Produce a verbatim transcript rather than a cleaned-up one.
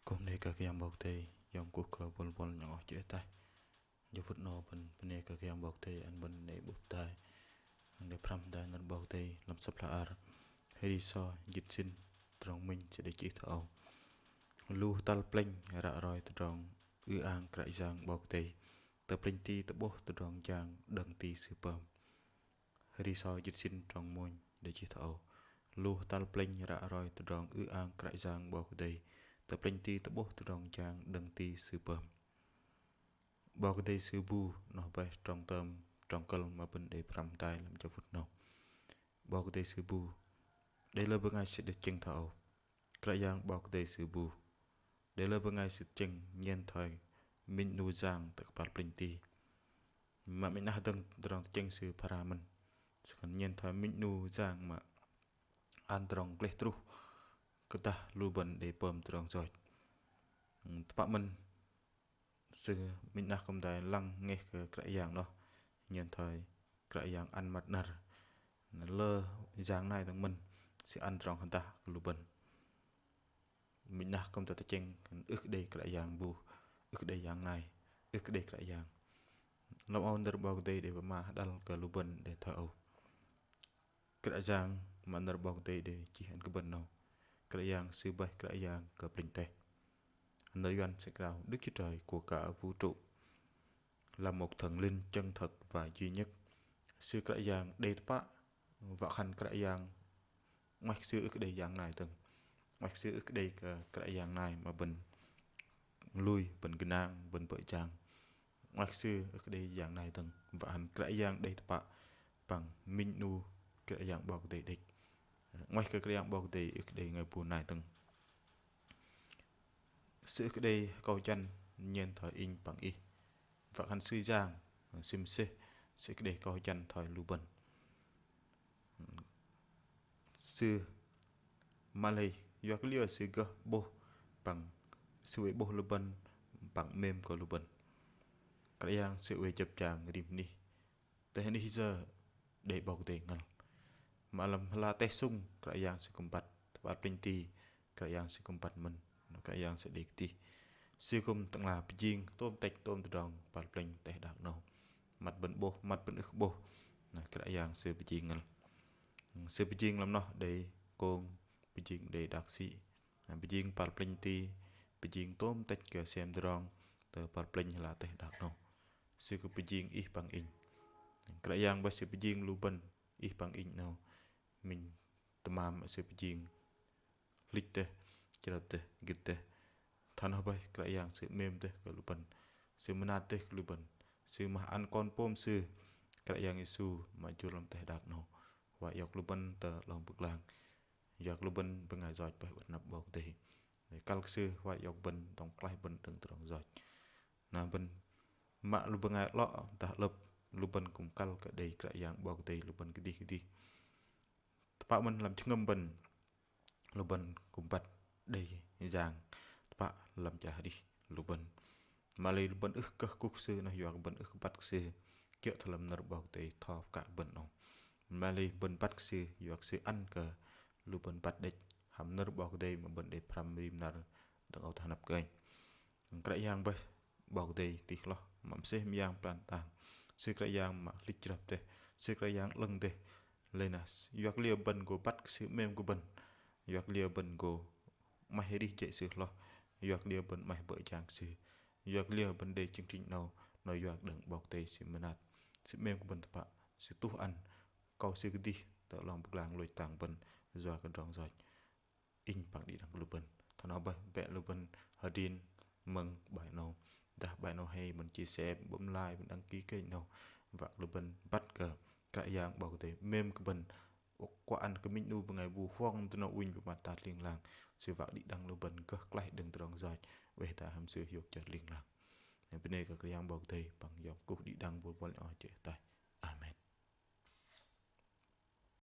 Kŭm bơnê kơ Kră Yang 'Bok Kei-Dei, yom kuh kơ bôl bôl nhŏng oh jê̆ ataih. Jơ phŭt 'nâu bơ̆n bơnê kơ Kră Yang 'Bok Kei-Dei ăn bơ̆n đei 'bôh hơdai, ăn đei pơhrăm hơdai nơ̆r 'Bok Kei-Dei lăm sơ̆p hla ar Hêbrơ jĭt sĭn, trong minh sư đei chih thoi âu: Lu hơtăl plĕnh ră roi tơdrong ư-ang Kră Yang 'Bok Kei-Dei, tơ plĕnh ti tơ'bôh tơdrong jang đơ̆ng ti Sư pơm. Hêbrơ jĭt sĭn trong minh đei chih thoi âu: Lu hơtăl plĕnh ră roi tơdrong ư-ang Kră Yang 'Bok Kei-Dei, tơ plĕnh ti tơ'bôh tơdrong jang đơ̆ng ti Sư pơm. 'Bok Kei-Dei Sư bu, noh bơih trong tơm, trong kơ̆l mă bơ̆n đei pơhrăm hơdai lăm jơ phŭt 'nâu. 'Bok Kei-Dei Sư bu. Đei lơ bơngai sư đei tơchĕng thoi âu: Kră Yang 'Bok Kei-Dei Sư bu. Đei lơ bơngai sư tơchĕng nhen thoi minh 'nu yang tơ kơpal plĕnh ti. Mă minh 'nah dơ̆ng tơdrong tơchĕng sư phara mơ̆n. Sư khan nhen thoi minh 'nu yang mă ăn tơdrong gleh truh kơdah lu bơ̆n đei pơm tơdrong yoch. Tơpă mơ̆n sư minh 'nah kư̆m hơdai lăng ngeh kơ Kră Yang noh nhen thoi Kră Yang ăn măt năr. Na lơ yang nai dơ̆ng mơ̆n, sư ăn tơdrong hơdah kơ lu bơ̆n. Minh 'nah kư̆m tơ tơchĕng ưh kơ đei Kră Yang bu, ưh kơ đei yang nai, ưh kơ đei Kră Yang. Lăm âu nơ̆r 'Bok Kei-Dei đei pơma hơdăl kơ lu bơ̆n đei thoi âu: Kră Yang mă nơ̆r 'Bok Kei-Dei đei chih ăn kơ bơ̆n 'nâu, Kră Yang Sư bơih Kră Yang kơ plĕnh teh. Nơ̆r Yuăn sư krao Đức Chúa Trời của cả vũ trụ, là một thần linh chân thật và duy nhất. Sư Kră Yang đei tơpă, wă khan Kră Yang 'ngoaih kơ Sư ưh kơ đei yang nai dơ̆ng. 'Ngoaih kơ Sư ưh kơ đei kơ Kră Yang nai mă bơ̆n lui, bơ̆n gơnang, bơ̆n bơ̆ jang. 'Ngoaih kơ Sư ưh kơ đei yang nai dơ̆ng, wă khan Kră Yang đei tơpă păng minh 'nu Kră Yang 'Bok Kei-Dei đĕch. 'Ngoaih kơ Kră Yang 'Bok Kei-Dei ưh kơ đei bơngai bu nai dơ̆ng. Sư ưh kơ đei akâu jăn nhen thoi inh păng ih. Wă khan Sư Yang, Sư mơsêh, Sư ưh kơ đei akâu jăn thoi lu bơ̆n. Sư mă lei yua kơ liơ Sư gơh 'bôh păng Sư oei 'bôh lu bơ̆n păng 'mêm kơ lu bơ̆n. Kră Yang Sư oei jơ̆p jang rim anih. Tơ anih yơ đei 'Bok Kei-Dei ngăl. Mă lăm hla teh sŭng Kră Yang Sư kư̆m băt, tơ kơpal plĕnh ti Kră Yang Sư kư̆m băt mơ̆n, Kră Yang Sư đei kơdih. Sư kư̆m tơ'ngla pơjing tôm tĕch tôm tơdrong kơpal plĕnh teh đak 'nâu. Măt bơ̆n 'bôh, măt bơ̆n ưh kơ 'bôh, na Kră Yang Sư pơjing ngăl. Sư pơjing lăm noh đei kông, pơjing đei đak sĭ, na pơjing kơpal plĕnh ti, pơjing tôm tĕch kơ sem tơdrong tơ kơpal plĕnh hla teh đak 'nâu. Sư kư̆m pơjing ih păng inh. Kră Yang bơih Sư pơjing lu bơ̆n ih păng inh 'nâu. Minh tơmam Sư pơjing hlĭch dêh, chrơp dêh, gĭt dêh. Thoi noh bơih Kră Yang Sư 'mêm dêh kơ lu bơ̆n, Sư mơnat dêh kơ lu bơ̆n. Sư mah ăn Kon pôm Sư, Kră Yang Yêsu mă jur lăm teh đak 'nâu, wă iŏk lu bơ̆n tơ 'long pơglang. Yua kơ lu bơ̆n bơngai yoch bơih 'bơ̆t anăp 'Bok Kei-Dei. Đei kăl kơ Sư wă iŏk bơ̆n dŏng klaih bơ̆n đơ̆ng tơdrong yoch. Na bơ̆n mă lu bơngai 'lŏ dah 'lơ̆p, lu bơ̆n kư̆m kăl kơ đei Kră Yang 'Bok Kei-Dei lu bơ̆n kơdih kơdih. Tơpă mơ̆n lăm jơhngơ̆m bơ̆n, lu bơ̆n kư̆m băt đei yang tơpă lăm chăl arih lu bơ̆n. Mă lei lu bơ̆n ưh kơ kuh kơ Sư noh yua kơ bơ̆n ưh kơ băt kơ Sư. Kiơ̆ thoi lăm nơ̆r 'Bok Kei-Dei tho pơkă bơ̆n 'nâu. Mă lei bơ̆n băt kơ Sư yua kơ Sư ăn kơ lu bơ̆n băt đĕch hăm nơ̆r 'Bok Kei-Dei mă bơ̆n đei pơhrăm rim năr đơ̆ng âu tơ hơnăp kơnh. Kră Yang bơih 'Bok Kei-Dei tih hloh, mă mơsêh mơyang pran tang. Sư Kră Yang mă hlĭch chrơp dêh, Sư Kră Yang 'lơ̆ng dêh. Lei na yua kơ liơ bơ̆n gô băt kơ Sư 'mêm kơ bơ̆n. Yua kơ liơ bơ̆n gô 'maih arih jê̆ Sư hloh. Yua kơ liơ bơ̆n 'maih bơ̆ jang kơ Sư. Yua kơ liơ bơ̆n đei chương trình 'nâu, noh yua kơ đơ̆ng 'Bok Kei-Dei Sư mơnat, Sư 'mêm kơ bơ̆n tơpă, Sư tuh ăn akâu Sư kơdih tơ 'long pơglang lôch tang bơ̆n yua kơ tơdrong yoch. Inh păng đĭ đăng kơ lu bơ̆n. Thoi noh bơih bĕ lu bơ̆n hơdrin mơ̆ng bai 'nâu. Dah bai 'nâu hay bơ̆n chia sẻ, bấm like, bơ̆n đăng ký kênh 'nâu. Wă kơ lu bơ̆n băt kơ Kră Yang 'Bok Kei-Dei 'mêm kơ bơ̆n. Wă kơ ăn kơ minh 'nu bơngai bu huŏng tơ 'nâu ŭnh pơmat tat ling lang. Sư wă đĭ đăng lu bơ̆n gơh klaih đơ̆ng tơdrong yoch, oei hơdai hăm Sư hiôk chơt ling lang. Bơnê kơ Kră Yang 'Bok Kei-Dei păng yom kuh đĭ đăng bôl bôl nhŏng oh jê̆ ataih.